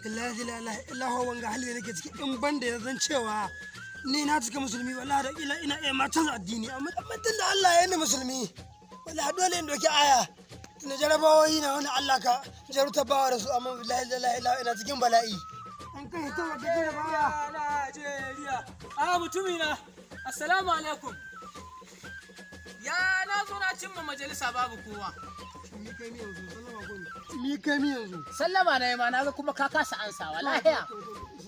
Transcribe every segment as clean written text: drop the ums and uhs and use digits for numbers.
Billahi la ilaha illa huwa. Wanga hali da nake ciki, in ban da zan cewa ni na cika musulmi, wallahi da kila ina iya ma canza addini, amma tun da Allah ya ni musulmi, wallahi dole in doki aya tunda jarabawoyi na wani Allah ka jarabta bawa da su. Amma billahi la ilaha illa huwa, ina cikin bala'i an kai ta wata jarabawa. Najeriya. A mutumina, assalamu alaikum. Ya na zo na cimma majalisa babu kowa. Ni kai mi yanzu sallama ko ni kai mi yanzu? Sallama na yi ma, na ga kuma ka kasa ansawa. Lahiya?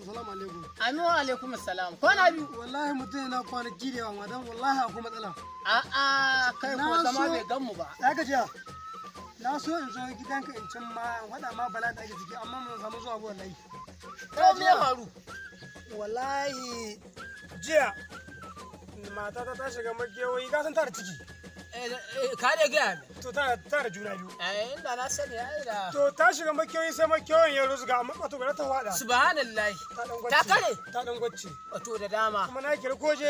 Assalamu alaikum. Amin wa alaikum assalam. Kwana biyu. Wallahi mutum yana kwanaki da yawa, madan wallahi akwai matsala. A'a, kai ko Na zama so- bai gan mu ba. Ya gajiya. Na so in zo gidanka in can ma in faɗa ma bala da ake ciki, amma mun samu zuwa ba wallahi. To, me ya faru? Wallahi jiya matata ta shiga makewayi, ka san tara ciki. Eh, ka dai gaya min. To, ta da juna biyu. Eh, inda na sani ai da. To, ta shiga makewayi sai makewayin ya rusga, amma wato gara ta faɗa. Subhanallahi. Ta dan gwacce. Ta kare? Ta dan gwacce. Wato da dama. Kuma na kira koje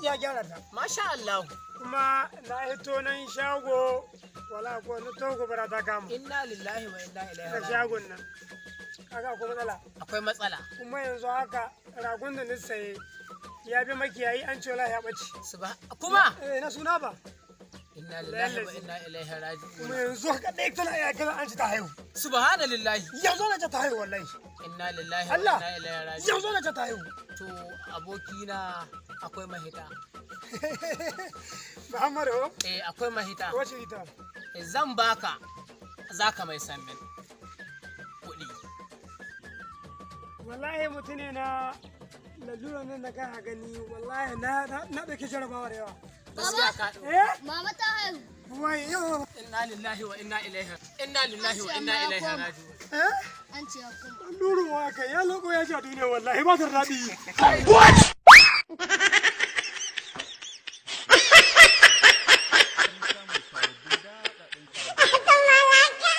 ya gyara ta. Masha Allah. Kuma na hito nan shago, wala ko na to gobara ta kama. Inna lillahi wa inna ilaihi Da raji'un. shagon nan. Kaga akwai matsala. Akwai matsala. Kuma yanzu haka ragon da na saye ya bi makiyayi, an ce wallahi ya ɓace. Kuma Eh, na suna ba. Inna lillahi wa inna ilaihi raji'un. Kuma yanzu haka ɗaya tana iya kaza an ci ta haihu. Subhanallahi. Yanzu na ce ta haihu wallahi. Inna lillahi wa Allah. inna ilaihi raji'un. Yanzu na ce ta haihu. To, abokina, akwai mahita. Muhammadu. Eh, akwai mahita. Wace ita? Eh, zan baka zaka mai sammin kuɗi. Wallahi mutum ne na lalura nan da kana gani, wallahi na ɗauki jarabawa da yawa. Gaskiya ka Eh? Mama ta haihu. Wai yau. Inna lillahi wa inna ilaihi, inna lillahi wa inna ilaihi raji'un. Eh? An ce ya koma. Nuru wa kai ya loko ya sha duniya, wallahi ba ta daɗi.